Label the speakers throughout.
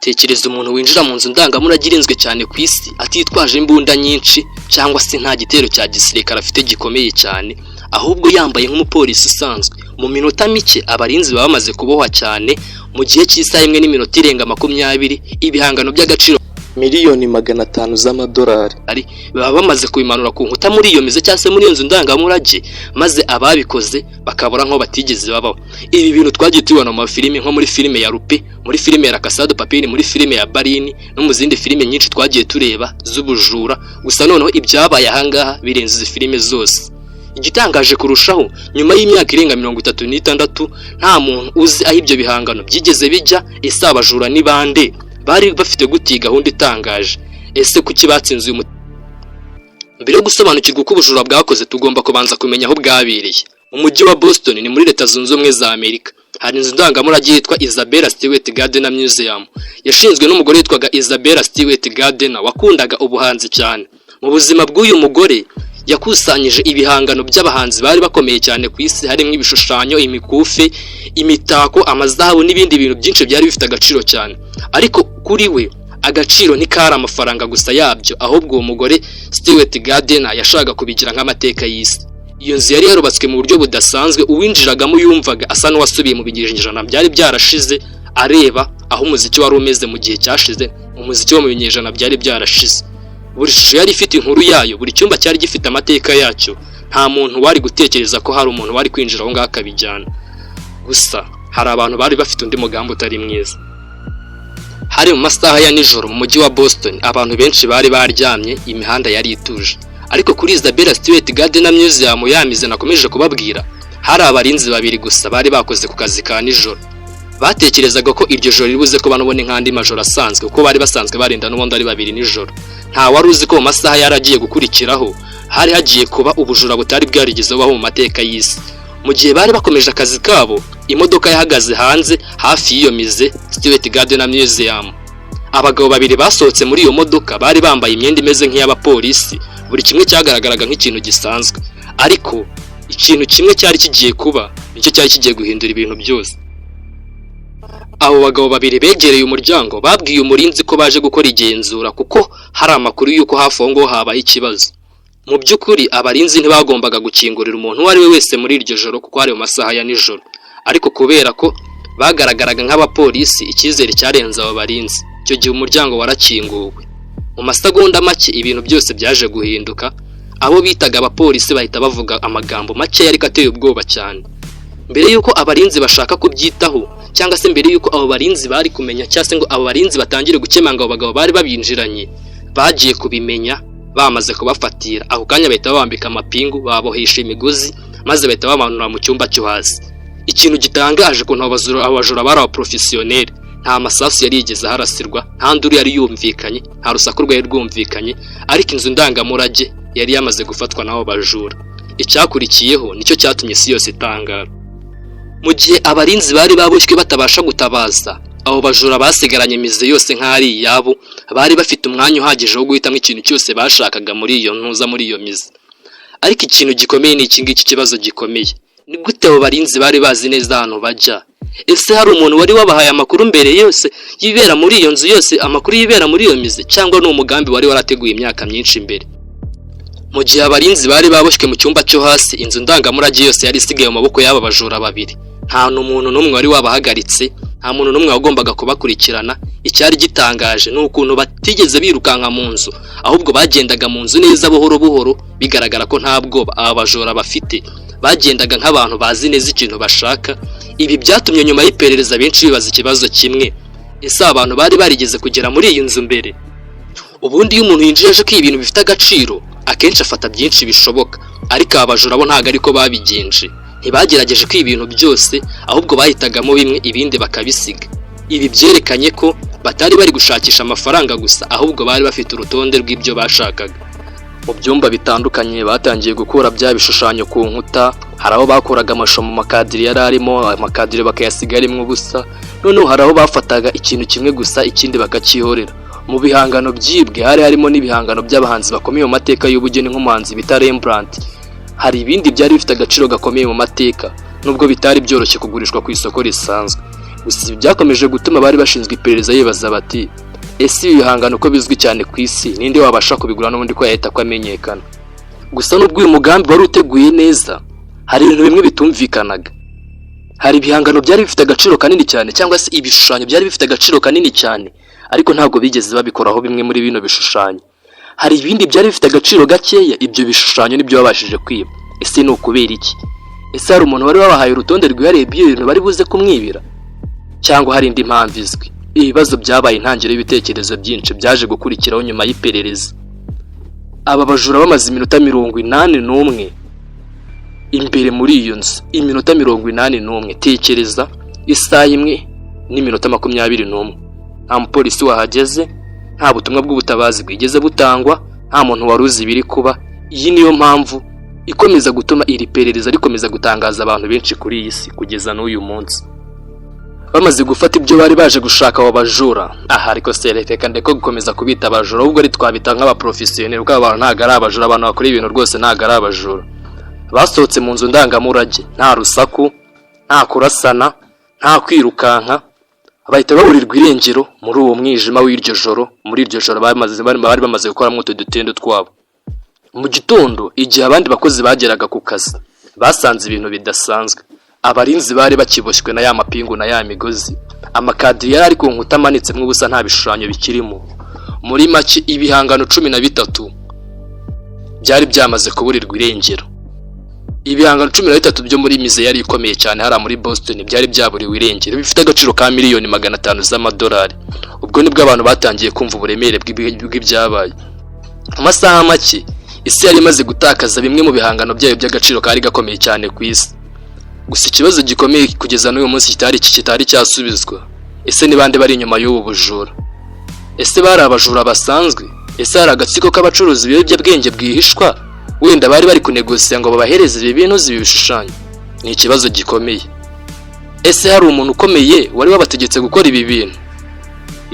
Speaker 1: Tekereza umuntu winjira mu nzu ndangamurage irinzwe cyane ku isi atitwaje imbunda nyinshi, cyangwa se nta gitero cya gisirikare afite gikomeye cyane, ahubwo yambaye nk'umupolisi usanzwe. Mu minota mike abarinzi baba bamaze kubohwa cyane. Mu gihe cy'isaha imwe n'iminota irenga 20, ibihangano by'agaciro
Speaker 2: miliyoni 500 z'amadolari
Speaker 1: ari baba bamaze kubimanura ku nkuta muri iyo musée cyangwa se muri iyo nzu ndangamurage, maze ababikoze bakabura nk'aho batigeze babaho. Ibi bintu twagiye tubibona mu mafilime, nko muri filime ya Lupin, muri filime ya La Casa de Papel, muri filime ya Berlin no mu zindi filime nyinshi twagiye tureba z'ubujura. Gusa noneho ibyabaye ahangaha birenze izi filime zose. Igitangaje kurushaho, nyuma y'imyaka irenga 36 nta muntu uzi aho ibyo bihangano byigeze bijya. Ese abajura ni bande? Bari bafite gute iyi gahunda itangaje? Ese kuki batsinze uyu? Mbere yo gusobanukirwa uko ubujura bwakoze, tugomba kubanza kumenya aho bwabereye. Mu mujyi wa Boston, ni muri Leta Zunze Ubumwe za Amerika, hari inzu ndangamurage yitwa Isabella Stewart Gardner Museum. Yashinzwe n'umugore witwaga Isabella Stewart Gardner, wakundaga ubuhanzi cyane. Mu buzima bw'uyu mugore yakusanyije ibihangano by'abahanzi bari bakomeye cyane ku isi, harimo ibishushanyo, imikufi, imitako, amazahabu n'ibindi bintu byinshi byari bifite agaciro cyane. Ariko kuri we agaciro ntikari amafaranga gusa yabyo, ahubwo uwo mugore Stewart Gardner yashakaga kubigira nk'amateka y'isi. Iyo nzu yari yarubatswe mu buryo budasanzwe. Uwinjiragamo yumvaga asa n'uwasubiye mu binyejana byari byarashize, areba aho umuziki wari umeze mu gihe cyashize, umuziki wo mu binyejana byari byarashize. Buri shusho yari ifite inkuru yayo, buri cyumba cyari gifite amateka yacyo. Nta muntu wari gutekereza ko hari umuntu wari kwinjira aho ngaho akabijyana. Gusa hari abantu bari bafite undi mugambi utari mwiza. Hari mu masaha ya nijoro mu mujyi wa Boston. Abantu benshi bari baryamye, imihanda yari ituje. Ariko kuri Isabella Stewart Gardner Museum, ya musée nakomeje kubabwira, hari abarinzi babiri gusa bari bakoze ku kazi ka nijoro. Batekerezaga ko iryo joro ribuze kuba n'ubundi nk'andi majoro asanzwe, kuko bari basanzwe barinda n'ubundi ari babiri nijoro. Nta wari uzi ko mu masaha yari agiye gukurikiraho hari hagiye kuba ubujura butari bwarigeze bubaho mu mateka y'isi. Mu gihe bari bakomeje akazi kabo, imodoka yahagaze hanze hafi y'iyo musée Stewart Gardner Museum. Abagabo babiri basohotse muri iyo modoka, bari bambaye imyenda imeze nk'iy'abapolisi. Buri kimwe cyagaragaraga nk'ikintu gisanzwe, ariko ikintu kimwe cyari kigiye kuba nicyo cyari kigiye guhindura ibintu byose. Abo bagabo babiri begereye umuryango, babwiye umurinzi ko baje gukora igenzura kuko hari amakuru y'uko hafi aho ngaho habaye ikibazo. Mu by'ukuri abarinzi ntibagombaga gukingurira umuntu uwo ari we wese muri iryo joro, kuko hari mu masaha ya nijoro. Ariko kubera ko bagaragaraga nk'abapolisi, icyizere cyarenze abo barinzi. Icyo gihe umuryango warakinguwe. Mu masegonda make ibintu byose byaje guhinduka. Abo bitaga abapolisi bahita bavuga amagambo make ariko ateye ubwoba cyane. Mbere y'uko abarinzi bashaka kubyitaho, cyangwa se mbere y'uko abo barinzi bari kumenya, cyangwa se ngo abo barinzi batangire gukemanga abo bagabo bari babinjiranye, bagiye kubimenya bamaze kubafatira. Ako kanya bahita babambika amapingu, babohesha imigozi, maze bahita bamanura mu cyumba cyo hasi. Ikintu gitangaje, ukuntu abo bajura bari abaporofesiyoneri. Nta masasu yari yigeze aharasirwa, nta nduru yari yumvikanye, nta rusaku rwari rwumvikanye, ariko inzu ndangamurage yari yamaze gufatwa n'abo bajura. Icyakurikiyeho nicyo cyatumye isi yose itangara. Mu gihe abarinzi bari baboshywe batabasha gutabaza, abo bajura basigaranye musée yose nk'aho ari iyabo. Bari bafite umwanya uhagije wo guhitamo ikintu cyose bashakaga muri iyo ntuza, muri iyo musée. Ariko ikintu gikomeye ni iki ngiki, ikibazo gikomeye: ni gute abo barinzi bari bazi neza ahantu bajya? Ese hari umuntu wari wabahaye amakuru mbere yose yibera muri iyo nzu yose, amakuru yibera muri iyo musée, cyangwa ni umugambi wari warateguye imyaka myinshi mbere? Mu gihe abarinzi bari baboshywe mu cyumba cyo hasi, inzu ndangamurage yose yari isigaye mu maboko y'aba bajura babiri. Nta n'umuntu n'umwe wari wabahagaritse, nta muntu n'umwe wagombaga kubakurikirana. Icyari gitangaje ni ukuntu batigeze birukanka mu nzu, ahubwo bagendaga mu nzu neza buhoro buhoro, bigaragara ko nta bwoba aba bajura bafite. Bagendaga nk'abantu bazi neza ikintu bashaka. Ibi byatumye nyuma y'iperereza benshi bibaza ikibazo kimwe: ese abantu bari barigeze kugera muri iyi nzu mbere? Ubundi iyo umuntu yinjiye aje ko ibintu bifite agaciro, akenshi afata byinshi bishoboka. Ariko aba bajura bo ntabwo ariko babigenje. Ntibagerageje ko ibintu byose, ahubwo bahitagamo bimwe, ibindi bakabisiga. Ibi byerekanye ko batari bari gushakisha amafaranga gusa, ahubwo bari bafite urutonde rw'ibyo bashakaga. Mu byumba bitandukanye batangiye gukura bya bishushanyo ku nkuta. Hari aho bakuraga amashusho mu makadiri yari arimo, amakadiri bakayasiga arimo ubusa. Noneho hari aho bafataga ikintu kimwe gusa, ikindi bakacyihorera. Mu bihangano byibwe hari harimo n'ibihangano by'abahanzi bakomeye mu mateka y'ubugeni, nk'umuhanzi bita Rembrandt. Hari ibindi byari bifite agaciro gakomeye mu mateka, nubwo bitari byoroshye kugurishwa ku isoko risanzwe. Gusa ibi byakomeje gutuma abari bashinzwe iperereza bibaza bati: "Ese ibi bihangano ko bizwi cyane ku isi, ninde wabasha kubigura n'ubundi ko yahita ko amenyekana?" Gusa nubwo uyu mugambi wari uteguye neza, hari ibintu bimwe bitumvikanaga. Hari ibihangano byari bifite agaciro kanini cyane, cyangwa se ibishushanyo byari bifite agaciro kanini cyane, ariko ntabwo bigeze babikoraho bimwe muri bino bishushanyo. Hari ibindi byari bifite agaciro gakeya, ibyo bishushanyo nibyo babashije kwiba. Ese ni ukubera iki? Ese hari umuntu wari wabahaye urutonde rwihariye rw'ibyo bintu bari buze kumwibira, cyangwa hari indi mpamvu izwi? Ibibazo byabaye intangiriro y'ibitekerezo byinshi byaje gukurikiraho nyuma y'iperereza. Aba bajura bamaze iminota 81 imbere muri iyo nzu, iminota 81. Tekereza, isaha imwe n'iminota 21, nta mupolisi wahageze, nta butumwa bw'ubutabazi bwigeze butangwa, nta muntu wari uzi ibiri kuba. Iyi niyo mpamvu ikomeza gutuma iri perereza rikomeza gutangaza abantu benshi kuri iyi si kugeza n'uyu munsi. Bamaze gufata ibyo bari baje gushaka, abo bajura, aha ariko se reka ndeko gukomeza kubita abajura, ahubwo ari twabita nk'abaprofesiyoneri, kuko aba bantu ntabwo ari abajura. Abantu bakora ibintu rwose ntabwo ari abajura. Basohotse mu nzu ndangamurage nta rusaku, nta kurasana, nta kwirukanka, bahita baburirwa irengero muri uwo mwijima w'iryo joro. Muri iryo joro bari bamaze gukoramo utu dutendo twabo. Mu gitondo, igihe abandi bakozi bageraga ku kazi, basanze ibintu bidasanzwe. Abarinzi bari bakiboshywe na ya mapingu na ya migozi. Amakadiri yari ari ku nkuta amanitsemo ubusa, nta bishushanyo bikirimo. Muri make, ibihangano 13 byari byamaze kuburirwa irengero. Ibihangano 13 byo muri musée yari ikomeye cyane hariya muri Boston byari byaburiwe irengero, bifite agaciro ka miliyoni 500 z'amadolari. Ubwo nibwo abantu batangiye kumva uburemere bw'ibyabaye. Mu masaha make, isi yari imaze gutakaza bimwe mu bihangano byayo by'agaciro kari gakomeye cyane ku isi. Gusa ikibazo gikomeye kugeza n'uyu munsi kitari cyasubizwa: ese ni bande bari inyuma y'ubu bujura? Ese bari abajura basanzwe? Ese hari agatsiko k'abacuruza ibiyobyabwenge bwihishwa wenda bari bari kunegosiya ngo babahereze ibi bintu, ibi bishushanyo? Ni ikibazo gikomeye. Ese hari umuntu ukomeye wari wabategetse gukora ibi bintu?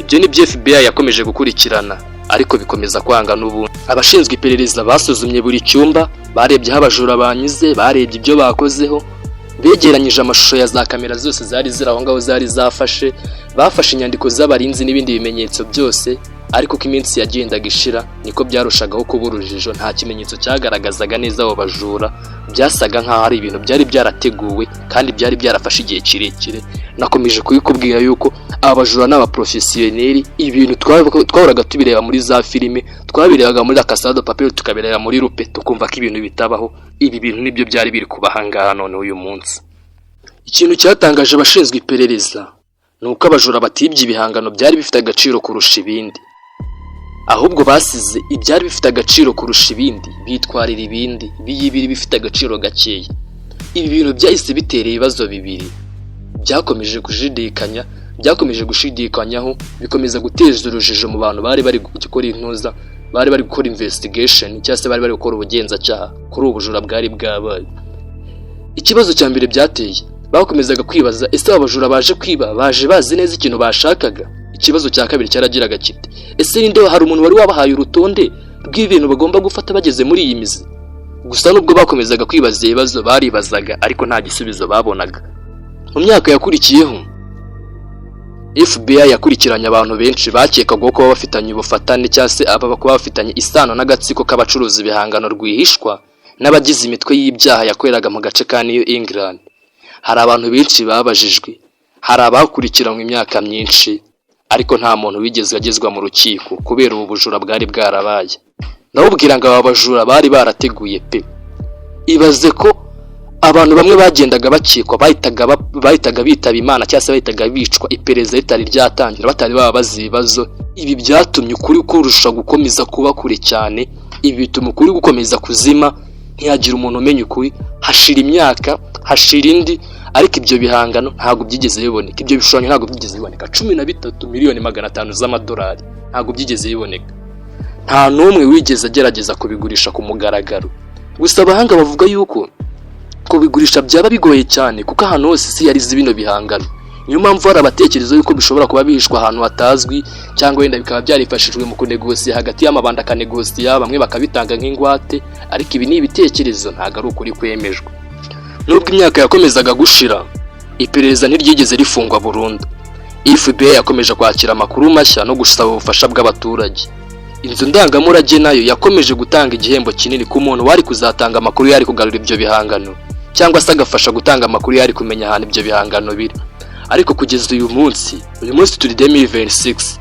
Speaker 1: Ibyo ni byo FBI yakomeje gukurikirana, ariko bikomeza kwanga n'ubundi. Abashinzwe iperereza basuzumye buri cyumba, barebye aho abajura banyuze, barebye ibyo bakozeho, begeranyije amashusho ya za kamera zose zari ziri aho ngaho zari zafashe, bafashe inyandiko z'abarinzi n'ibindi bimenyetso byose. Ariko uko iminsi yagendaga ishira, niko byarushagaho kuba urujijo. Nta kimenyetso cyagaragazaga neza abo bajura. Byasaga nk'aho ari ibintu byari byarateguwe kandi byari byarafashe igihe kirekire. Nakomeje kubikubwira yuko aba bajura ni abaprofesiyoneri. Ibintu twahoraga tubireba muri za filime, twabirebaga muri La Casa de Papel, tukabireba muri Lupin, tukumva ko ibintu bitabaho. Ibi bintu nibyo byari biri kuba ahangaha none uyu munsi. Ikintu cyatangaje abashinzwe iperereza ni uko abajura batibye ibihangano byari bifite agaciro kurusha ibindi, ahubwo basize ibyari bifite agaciro kurusha ibindi, bitwarira ibindi, biyibira bifite agaciro gakeya. Ibi bintu byahise bitera ibibazo bibiri byakomeje gushidikanyaho, bikomeza guteza urujijo mu bantu bari bari gukora intuza, bari bari gukora investigation, cyangwa se bari bari gukora ubugenzacyaha kuri ubu bujura bwari bwabaye. Ikibazo cya mbere byateye, bakomezaga kwibaza: ese aba bajura baje kwiba baje bazi neza ikintu bashakaga? Ikibazo cya kabiri cyaragiraga kiti: ese ninde, hari umuntu wari wabahaye urutonde rw'ibintu bagomba gufata bageze muri iyi musée? Gusa nubwo bakomezaga kwibaza ibibazo baribazaga, ariko nta gisubizo babonaga. Mu myaka yakurikiyeho, FBI yakurikiranye abantu benshi bakekwaga kuba bafitanye ubufatane, cyangwa se aba kuba bafitanye isano n'agatsiko k'abacuruza ibihangano rwihishwa n'abagize imitwe y'ibyaha yakoreraga mu gace ka New England. Hari abantu benshi babajijwe, hari abakurikiranwe imyaka myinshi, ariko nta muntu wigeze agezwa mu rukiko kubera ubu bujura bwari bwarabaye. Ndababwira ngo aba bajura bari barateguye pe. Ibaze ko abantu bamwe bagendaga bakekwa bahitaga bitaba Imana, cyangwa se bahitaga bicwa iperereza ritari ryatangira, batari baba bazi ibibazo. Ibi byatumye ukuri kurusha gukomeza kuba kure cyane. Ibi bituma ukuri gukomeza kuzima, ntihagira umuntu umenya ukuri. Hashira imyaka, hashira indi, ariko ibyo bihangano ntabwo byigeze biboneka, ibyo bishushanyo ntabwo byigeze biboneka. 13, miliyoni 500 z'amadolari, ntabwo byigeze biboneka. Nta n'umwe wigeze agerageza kubigurisha ku mugaragaro. Gusa abahanga bavuga yuko kubigurisha byaba bigoye cyane, kuko ahantu hose isi yari izi bino bihangano. Niyo mpamvu hari abatekereza yuko bishobora kuba bihishwa ahantu hatazwi, cyangwa wenda bikaba byarifashishijwe mu kunegosiya hagati y'amabanda, akanegosiya, bamwe bakabitanga nk'ingwate. Ariko ibi ni ibitekerezo, ntabwo ari ukuri kwemejwe. Nubwo imyaka yakomezaga gushira Iperereza ntiryigeze rifungwa burundu. FBI yakomeje kwakira amakuru mashya no gusaba ubufasha bw'abaturage. Inzu ndangamurage nayo yakomeje gutanga igihembo kinini ku muntu wari kuzatanga amakuru yari kugarura ibyo bihangano, cyangwa se agafasha gutanga amakuru yari kumenya ahantu ibyo bihangano biri. Ariko kugeza uyu munsi turi 2026,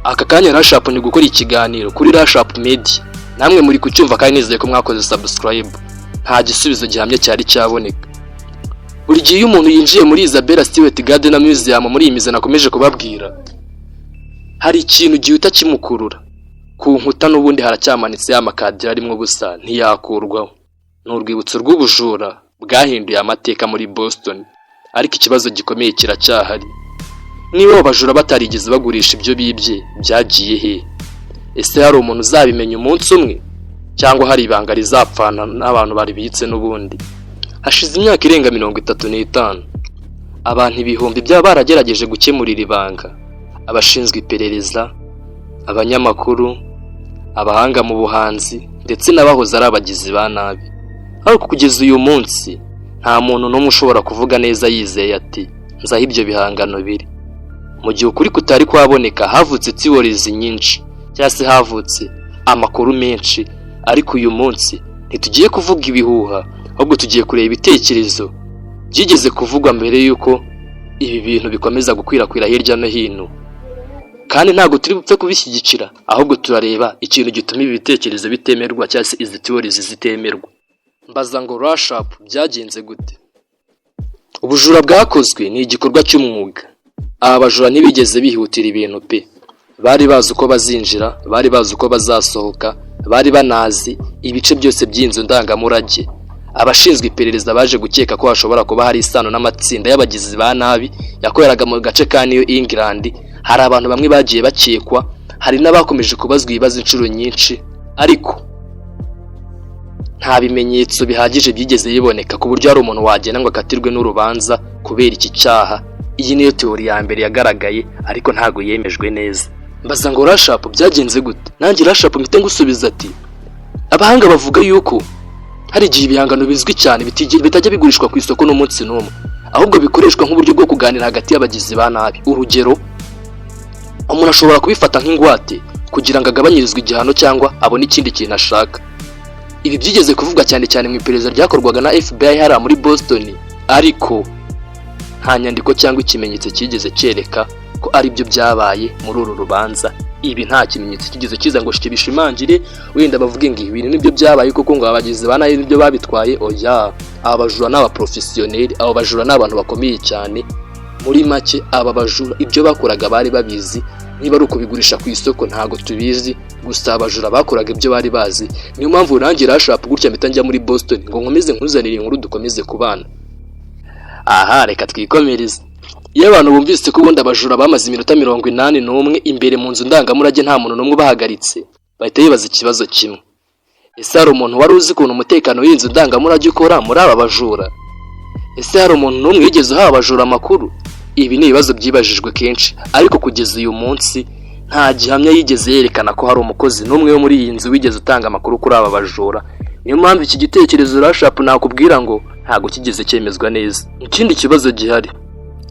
Speaker 1: aka kanya Rashup ni gukora ikiganiro kuri Rashup Media, namwe muri kucyumva kandi nizeye ko mwakoze subscribe. Nta gisubizo gihamye cyari cyaboneka. Buri gihe iyo umuntu yinjiye muri Isabella Stewart Gardner Museum, muri iyi mizi nakomeje kubabwira, hari ikintu gihita kimukurura. Ku nkuta n'ubundi haracyamanitse ya makadira arimo ubusa, ntiyakurwaho. Ni urwibutso rw'ubujura bwahinduye amateka muri Boston. Ariko ikibazo gikomeye kiracyahari: niba abo bajura batarigeze bagurisha ibyo bibye, byagiye he? Ese hari umuntu uzabimenya umunsi umwe, cyangwa hari ibanga rizapfana n'abantu baribitse n'ubundi? Hashize imyaka irenga 35, abantu ibihumbi byaba baragerageje gukemura iri banga: abashinzwe iperereza, abanyamakuru, abahanga mu buhanzi, ndetse n'abahoze ari abagizi ba nabi. Ariko kugeza uyu munsi nta muntu n'umwe ushobora kuvuga neza yizeye ati: "Nzi aho ibyo bihangano biri." Mu gihe ukuri kutari kwaboneka, havutse theories nyinshi, cyangwa se havutse amakuru menshi. Ariko uyu munsi ntitugiye kuvuga ibihuha, ahubwo tugiye kureba ibitekerezo byigeze kuvugwa mbere y'uko ibi bintu bikomeza gukwirakwira hirya no hino. Kandi ntabwo turi bupfe kubishyigikira, ahubwo turareba ikintu gituma ibi bitekerezo bitemerwa, cyangwa se izi theories zitemerwa. Mbaza ngo: "Rashup, byagenze gute?" Ubujura bwakozwe ni igikorwa cy'umwuga. Aba bajura ntibigeze bihutira ibintu pe. Bari bazi uko bazinjira, bari bazi uko bazasohoka, bari banazi ibice byose by'inzu ndangamurage. Abashinzwe iperereza baje gukeka ko hashobora kuba hari isano n'amatsinda y'abagizi ba nabi yakoreraga mu gace ka New England. Hari abantu bamwe bagiye bakekwa, hari n'abakomeje kubazwa ibibazo inshuro nyinshi, ariko nta bimenyetso bihagije byigeze biboneka ku buryo hari umuntu wagenda ngo akatirwe n'urubanza kubera iki cyaha. Iyi niyo theory ya mbere yagaragaye, ariko ntabwo yemejwe neza. Mbaza ngo: "Rashup, byagenze gute?" Nanjye Rashup mpite ngusubiza ati: "Abahanga bavuga yuko hari igihe ibihangano bizwi cyane bitajya bigurishwa ku isoko n'umunsi n'umwe, ahubwo bikoreshwa nk'uburyo bwo kuganira hagati y'abagizi ba nabi. Urugero, umuntu ashobora kubifata nk'ingwate kugira ngo agabanyirizwe igihano cyangwa abone ikindi kintu ashaka. Ibi byigeze kuvugwa cyane cyane mu iperereza ryakorwaga na FBI hariya muri Boston, ariko nta nyandiko cyangwa ikimenyetso cyigeze cyereka ko aribyo byabaye muri uru rubanza. Ibi nta kimenyetso kigeze kiza ngo kibishimangire, wenda bavuge ngo ibi bintu nibyo byabaye koko, ngo abagizi ba nabi nibyo babitwaye. Oya, aba bajura ni abaprofessional, aba bajura ni abantu bakomeye cyane. Muri make, aba bajura ibyo bakoraga bari babizi. Niba ari ukubigurisha ku isoko, ntabwo tubizi. Gusa abajura bakoraga ibyo bari bazi. Niyo mpamvu nanjye Rashup gutya mpita njya muri Boston ngo nkomeze nkuzanire inkuru, dukomeze kubana. Aha reka twikomereze. Iyo abantu bumvise ko ubundi abajura bamaze iminota 81 imbere mu nzu ndangamurage, nta muntu n'umwe ubahagaritse, bahita bibaza ikibazo kimwe: ese hari umuntu wari uzi ukuntu umutekano w'iyi nzu ndangamurage ukora muri aba bajura? Ese hari umuntu n'umwe wigeze uha abajura amakuru? Ibi ni ibibazo byibajijwe kenshi, ariko kugeza uyu munsi nta gihamya yigeze yerekana ko hari umukozi n'umwe wo muri iyi nzu wigeze utanga amakuru kuri aba bajura. Niyo mpamvu iki gitekerezo, Rashup, nakubwira ngo ntabwo kigeze cyemezwa neza. Ikindi kibazo gihari: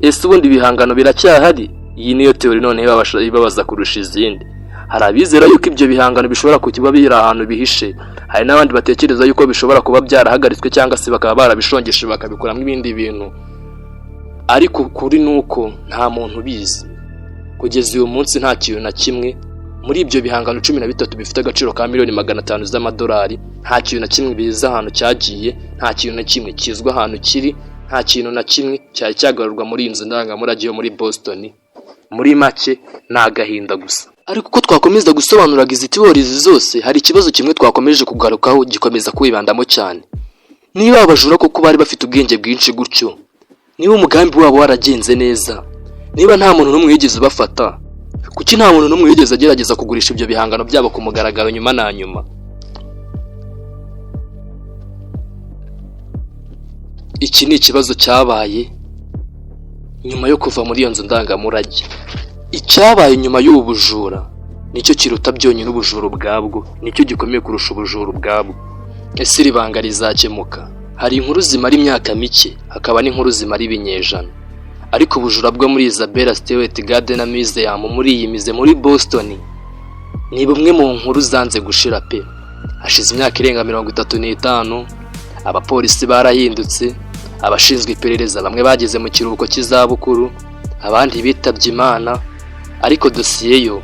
Speaker 1: ese ubundi ibihangano biracyahari? Iyi niyo theory noneho ibabaza kurusha izindi. Hari abizera yuko ibyo bihangano bishobora kuba biri ahantu bihishe, hari n'abandi batekereza yuko bishobora kuba byarahagaritswe, cyangwa se bakaba barabishongeshe bakabikoramo ibindi bintu. Ariko ukuri ni uko nta muntu ubizi. Kugeza uyu munsi nta kintu na kimwe muri ibyo bihangano 13 bifite agaciro ka miliyoni 500 z'amadolari, nta kintu na kimwe bizi ahantu cyagiye, nta kintu na kimwe kizwi ahantu kiri, nta kintu na kimwe cyari cyagarurwa muri iyi nzu ndangamurage yo muri Boston. Muri make, ni agahinda gusa. Ariko uko twakomeza gusobanuraga izi theories zose, hari ikibazo kimwe twakomeje kugarukaho, gikomeza kwibandamo cyane: niba abajura koko bari bafite ubwenge bwinshi gutyo, niba umugambi wabo waragenze neza, niba nta muntu n'umwe wigeze ubafata, kuki nta muntu n'umwe wigeze agerageza kugurisha ibyo bihangano byabo ku mugaragaro nyuma na nyuma? Iki ni ikibazo cyabaye nyuma yo kuva muri iyo nzu ndangamurage. Icyabaye nyuma y'ubu bujura nicyo kiruta byonyine ubujura ubwabwo, nicyo gikomeye kurusha ubujura ubwabwo. Ese iri banga rizakemuka? Hari inkuru zimara imyaka mike, hakaba n'inkuru zimara ibinyejana. Ariko ubujura bwo muri Isabella Stewart Gardner Museum, muri iyi musée muri Boston, ni bumwe mu nkuru zanze gushira pe. Hashize imyaka irenga 35, abapolisi barahindutse, abashinzwe iperereza bamwe bageze mu kiruhuko cy'izabukuru, abandi bitabye Imana, ariko dosiye yo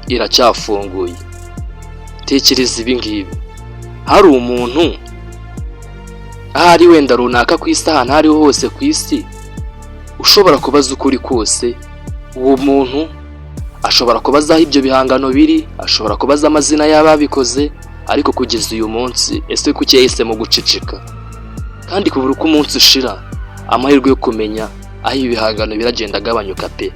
Speaker 1: iracyafunguye. Tekereza ibi ngibi: hari umuntu ahari wenda runaka ku isi, ahantu aho ariho hose ku isi, ushobora kubaza ukuri kose. Uwo muntu ashobora kubaza aho ibyo bihangano biri, ashobora kubaza amazina y'ababikoze, ariko kugeza uyu munsi, ese kuki yahisemo guceceka? Kandi kubura uko umunsi ushira, amahirwe yo kumenya aho ibi bihangano biragenda agabanyuka pe.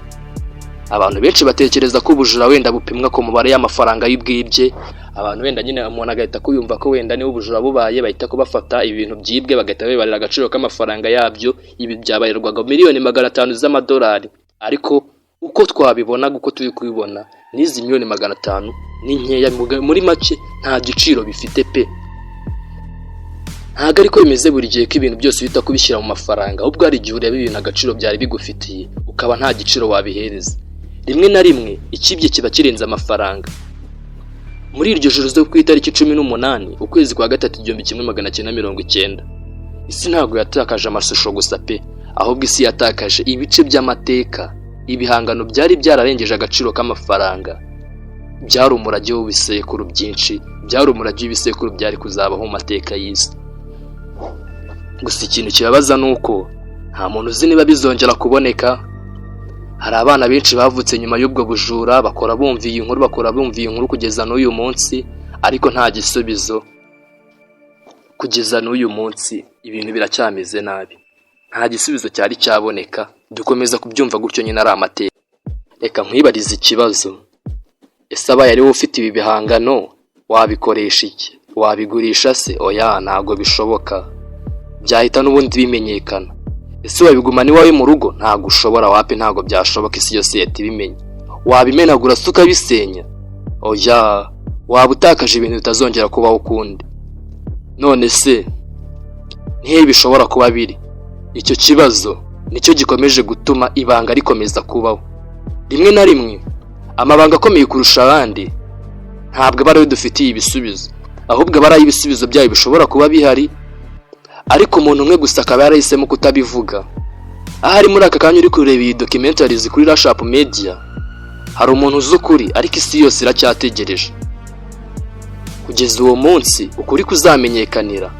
Speaker 1: Abantu benshi batekereza ko ubujura wenda bupimwa ku mubare y'amafaranga y'ubwibye. Abantu wenda nyine umuntu agahita kuyumva ko wenda niba ubujura bubaye, bahita kubafata ibintu byibwe, bagahita bibarira agaciro k'amafaranga yabyo. Ibi byabarirwaga miliyoni 500 z'amadolari, ariko uko twabibonaga, uko turi kubibona, n'izi miliyoni 500 ni nkeya. Muri make nta giciro bifite pe. Ntabwo ariko bimeze buri gihe ko ibintu byose uhita kubishyira mu mafaranga, ahubwo hari igihe ureba ibintu agaciro byari bigufitiye ukaba nta giciro wabihereza. Rimwe na rimwe ikibye kiba kirenze amafaranga. Muri iryo joro zo ku itariki 18 ukwezi kwa gatatu 1990, isi ntabwo yatakaje amashusho gusa pe, ahubwo isi yatakaje ibice by'amateka, ibihangano byari byararengeje agaciro k'amafaranga. Byari umurage w'ibisekuru byinshi, byari umurage w'ibisekuru byari kuzabaho mu mateka y'isi. Gusa ikintu kibabaza ni uko nta muntu uzi niba bizongera kuboneka. Hari abana benshi bavutse nyuma y'ubwo bujura, bakora bumva iyi nkuru, bakora bumva iyi nkuru kugeza n'uyu munsi, ariko nta gisubizo. Kugeza n'uyu munsi ibintu biracyameze nabi, nta gisubizo cyari cyaboneka. Dukomeza kubyumva gutyo nyine, ari amateka. Reka nkwibarize ikibazo: ese abaye ari wowe ufite ibi bihangano, wabikoresha iki? Wabigurisha se? Oya, ntabwo bishoboka, byahita n'ubundi bimenyekana. Ese wabigumana iwawe mu rugo? Ntabwo ushobora, wapi, ntabwo byashoboka, isi yose yahita ibimenya. Wabimenagura se ukabisenya? Oya, waba utakaje ibintu bitazongera kubaho ukundi. None se nihe bishobora kuba biri? Icyo kibazo nicyo gikomeje gutuma ibanga rikomeza kubaho. Rimwe na rimwe amabanga akomeye kurusha abandi ntabwo aba ariyo dufitiye ibisubizo, ahubwo aba ari ay'ibisubizo byayo bishobora kuba bihari, ariko umuntu umwe gusa akaba yarahisemo kutabivuga. Ahari muri aka kanya uri kureba iyi documentaries kuri Rashup Media, hari umuntu uzi ukuri, ariko isi yose iracyategereje. Kugeza uwo munsi ukuri kuzamenyekanira,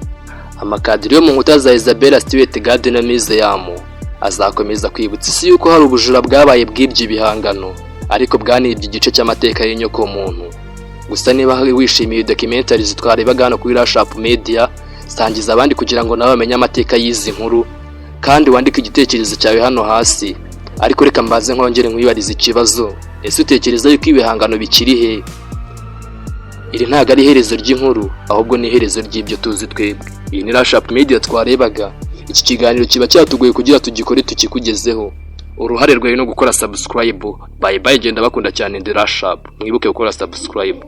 Speaker 1: amakadiri yo mu nkuta za Isabella Stewart Gardner Museum azakomeza kwibutsa isi yuko hari ubujura bwabaye bw'ibyo bihangano, ariko bwanibye igice cy'amateka y'inyokomuntu. Gusa niba wishimiye documentaries twarebaga hano kuri Rashup Media, sangiza abandi kugira ngo nabo bamenye amateka y'izi nkuru, kandi wandike igitekerezo cyawe hano hasi. Ariko reka mbaze nkongere nkwibarize ikibazo: ese utekereza yuko ibihangano bikiri he? Iri ntabwo ari iherezo ry'inkuru, ahubwo ni iherezo ry'ibyo tuzi twebwe. Iyi ni Rashup Media twarebaga. Iki kiganiro kiba cyatugoye kugira tugikore tukikugezeho. Uruhare rwawe no gukora subscribe. Bye bye, genda bakunda cyane, ndi Rashup. Mwibuke gukora subscribe.